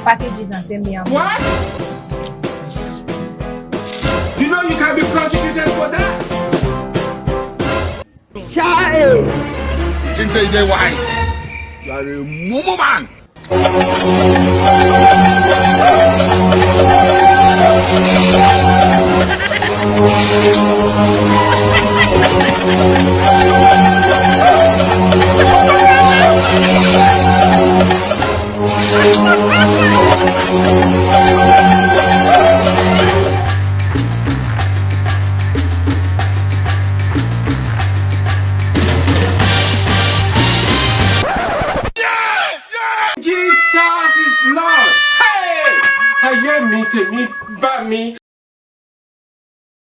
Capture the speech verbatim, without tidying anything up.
packages and tell me how much. What? You know you can be prosecuted for that. Chai! You think say you dey wise? You are a mumu man. Jesus is Lord. Hey! Ayé mi, tèmi bá mi,